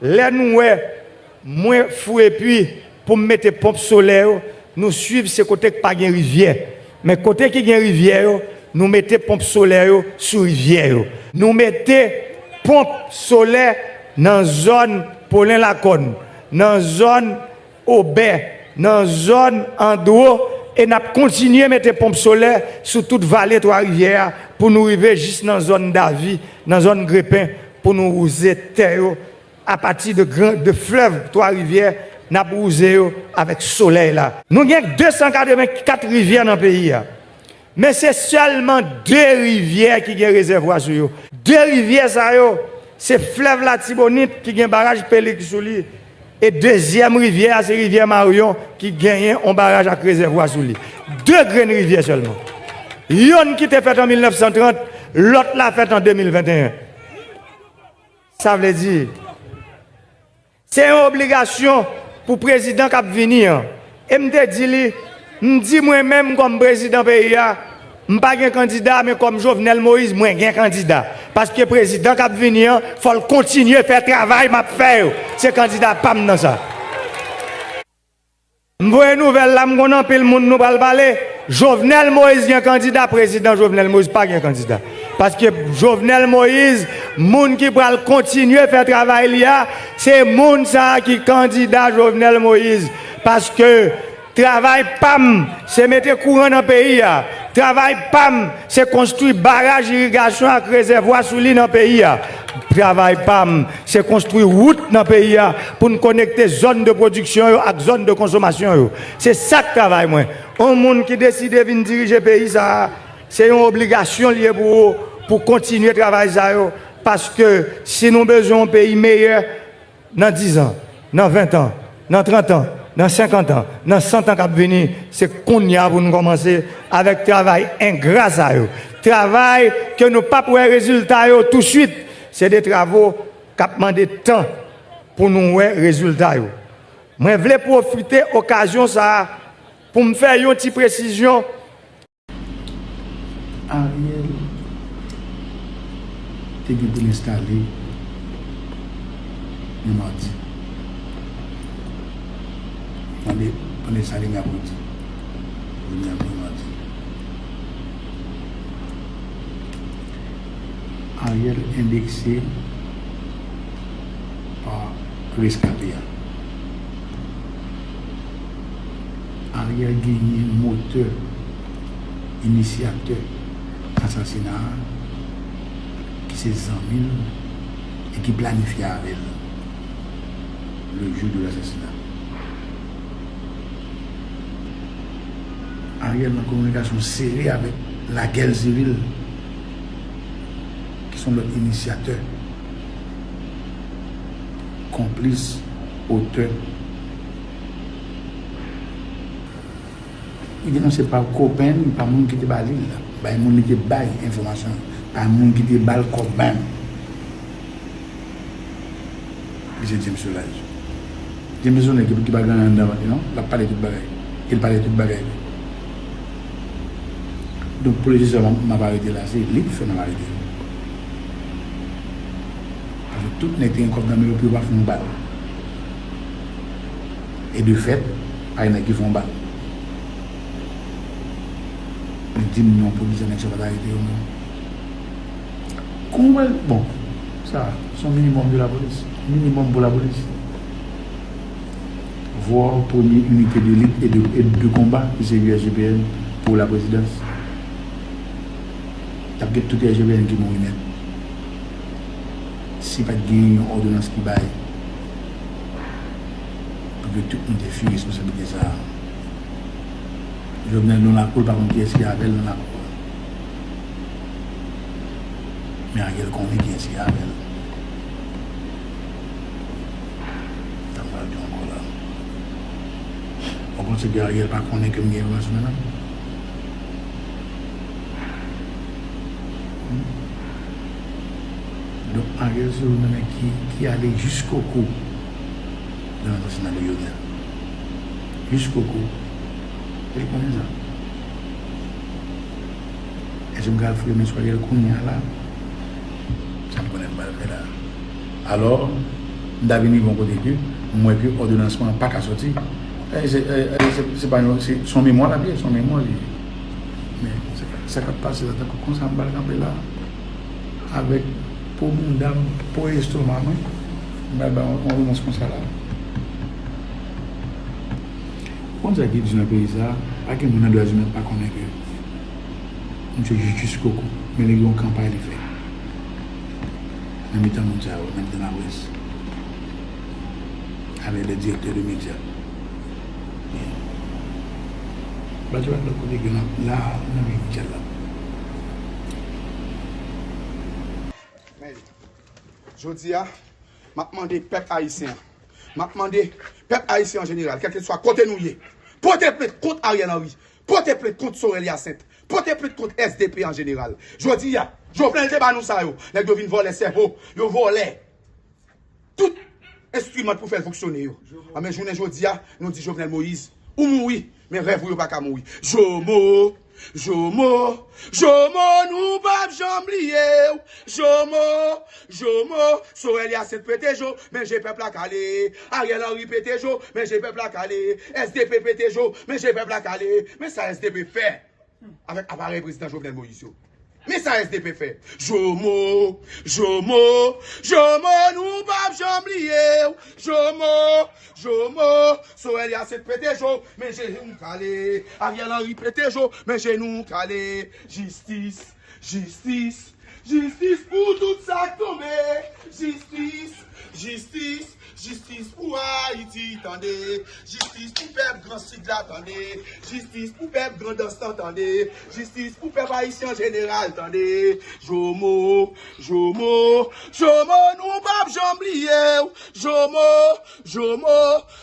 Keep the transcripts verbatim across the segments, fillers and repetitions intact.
Lè nou wè mwen foure pwi pou m mete ponp solè yo, nou swiv se kote k pa gen rivyè. Men kote ki gen rivyè yo, nou mete ponp solè yo sou rivyè yo. Nou mete ponp solè nan zòn Polen Lakòn, nan zòn Obè, nan zòn Andro, e n ap kontinye mete ponp solè sou tout vale Twa Rivyè a pou nou rive jis nan zòn Davi, nan zòn Grepen, pou nou wouze tè yo apati de gran, de flèv Twa Rivyè, n ap wouze yo avèk solèy la. Nou gen de san katrevenkat rivyè nan peyi a. Men se sèlman de rivyè ki gen rezèvwa sou yo. De rivyè sa yo, se flèv Latibonit ki gen baraj Pelik sou li, e dezyèm rivyè a, se rivyè Maryon ki genyen yon baraj ak rezèvwa sou li. De grenn rivyè sèlman. Yonn ki te fèt an mil nèf san trant, lòt la fèt an de mil venteyen. Sa vle di, se yon obligasyon pou prezidan k ap vini an. E m te di li, m di mwen menm kòm prezidan peyi a, m pa gen kandida, men kòm Jovenel Moïse, mwen gen kandida. Paske prezidan k ap vini an, fò l kontinye fè travay m ap fè yo. Se kandida pa m nan sa. M voye nouvèl la, m konn anpil moun nou pral pale. Jovenel Moïse gen kandida, prezidan Jovenel Moïse pa gen kandida. Paske Jovenel Moïse, moun ki pral kontinye fè travay li a, se moun sa a ki kandida Jovenel Moïse. Paske travay pa m, se mete kouran nan peyi a. Travay pa m, se konstwi baraj irigasyon ak rezèvwa sou li nan peyi a. Travay pa m, se konstwi wout nan peyi a pou n konekte zòn de pwodiksyon yo ak zòn de konsomasyon yo. Se sa k travay mwen. Yon moun ki deside vin dirije peyi sa a, se yon obligasyon l ye pou ou pou kontinye travay sa yo. Paske si nou bezwen yon peyi meyè, nan diz an, nan ven an, nan trant an, nan senkant an, nan san an k ap vini, se kounye a pou n kòmanse avèk travay engra sa yo. Travay ke nou p ap wè rezilta yo touswit. Se de travo k ap mande tan pou nou wè rezilta yo. Mwen vle pwofite okazyon sa a pou m fè yon ti presizyon. Ariel te gen pou l enstale nan madi. Mande pou l enstale mèkredi. Jodi a nou madi. Ariel endekse pa reskape a. Ariel genyen motè, inisyatè asasina a, ki se zanmi l e ki planifye avè l le jour de l'assassinat. Ariel nan kominikasyon sere avèk Lagèl Sivil, ki se yon lòt inisyatè, konplis, otè. Li denonse pa kopen li, pa moun ki te ba li l la, bay moun li te bay enfòmasyon, pa moun ki te ba l kòb menm. Li se James Solages. James se yon nèg ki, ki pa gen anyen anndan vant li non, l ap pale tout bagay. E l pale tout bagay vre. Donk, pou le se sa m ap, m ap arete la, se li ki fè m ap arete. Paske tout nèg te gen kòb nan men yo pou yo pa fè yon bal. E de fèt, pa gen nèg ki fè yon bal. Men di m non, polis nèg sa pa t arete yo non. Kòman w pral, bon, sa, se yon minimòm de lapolis. Minimòm pou lapolis. Vwa premye inite delit e de, e de konba ki se U S G P N pou laprezidans. T ap gen tout U S G P N ki mouri nèt. Si pa t gen yon òdonans ki bay pou ke tout moun te fini responsablite sa a. Jovenel nan lakou, l pa konn kiyès ki avè l nan lakou a. Men Ariel konnen kiyès ki avè l. Sa m pral di ankò la. Ou panse ke Ariel pa konnen ke m gen enfòmasyon nan men m? Hmm? Donk, Ariel se youn nan nèg ki, ki ale jiskobou nan asasina Lionel. Jiskobou. E li konnen sa. Èske m ka al foure men sou Ariel kounye a la? Sa m konnen m pral fè la. Alò, M ta vin rive yon kote ke m wè ke òdonans mwen an pa ka soti. E se, e, e se, se pa yon, se, se yon memwa l ap ye, se yon memwa li ye. Men, se, sa k ap pase la, tankou konsa, m pral kanpe la, avèk po bounda m, po estoma mwen, m pral bay yon, yon repons konsa la. Ou konn sa ki di nan peyi sa, pa gen moun nan dwa imen k pa konnen ke misye jis koko, men li gen yon kanpay li fè. Nan mitan moun sa yo, nan mitan laprès. Avèk lè direktè de medya. Badjou ak lòt kote gen nan, la, nan medya la. Men, jodi a, m ap mande pèp ayisyen an. M ap mande pèp ayisyen an jeneral, kèlkeswa kote nou ye, pote plent kont Ariel Henry, pote plent kont Sorel Hyacinthe, pote plent kont S D P an jeneral. Jodi a, Jovenel te ba nou sa yo. Nèg yo vin vòlè sèvo, yo vòlè tout enstriman pou fè l fonksyone yo. Anben, jounen jodi a, nou di Jovenel Moïse, ou mouri, men rèv ou yo pa ka mouri. Jomo, Jomo, Jomo, nou p ap janm bliye w. Jomo, Jomo, Sorel Hyacinthe pete jo, men je pèp la kale. Ariel Henry pete jo, men je pèp la kale. S D P pete jo, men je pèp la kale. Men sa S D P fè avèk aparèy prezidan Jovenel Moïse yo. Men sa S D P fè. Jomo, Jomo, Jomo, nou p ap janm bliye w. Jomo, Jomo, Sorel Hyacinthe pete jo, men je nou kale. Ariel Henry pete jo, men je nou kale. Jistis, jistis, jistis pou tout sa k tonbe. Jistis, jistis, jistis pou Ayiti, tande. Jistis pou pèp Gran Sid la, tande. Jistis pou pèp Grandans lan, tande. Jistis pou pèp ayisyen an jeneral, tande. Jomo, Jomo, Jomo, nou p ap janm bliye w. Jomo, Jomo,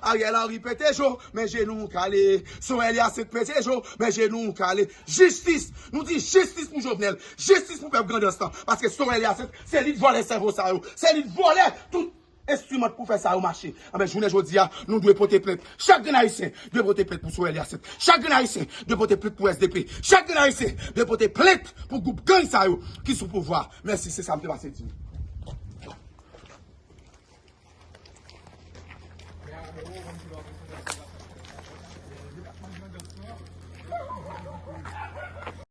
Ariel Henry pete jo, men je nou kale. Sorel Hyacinthe pete jo, men je nou kale. Jistis, nou di jistis pou Jovenel, jistis pou pèp Grandans lan, paske Sorel Hyacinthe, se li k vòlè sèvo sa yo, se li k vòlè tout enstriman pou fè sa yo mache. Anben, jounen jodi a, nou dwe pote plent. Chak grenn ayisyen dwe pote plent pou Sorel Hyacinthe. Chak grenn ayisyen dwe pote plent pou S D P. Chak grenn ayisyen dwe pote plent pou gwoup gang sa yo ki sou pouvwa. Mèsi, se sa m te pase di nou.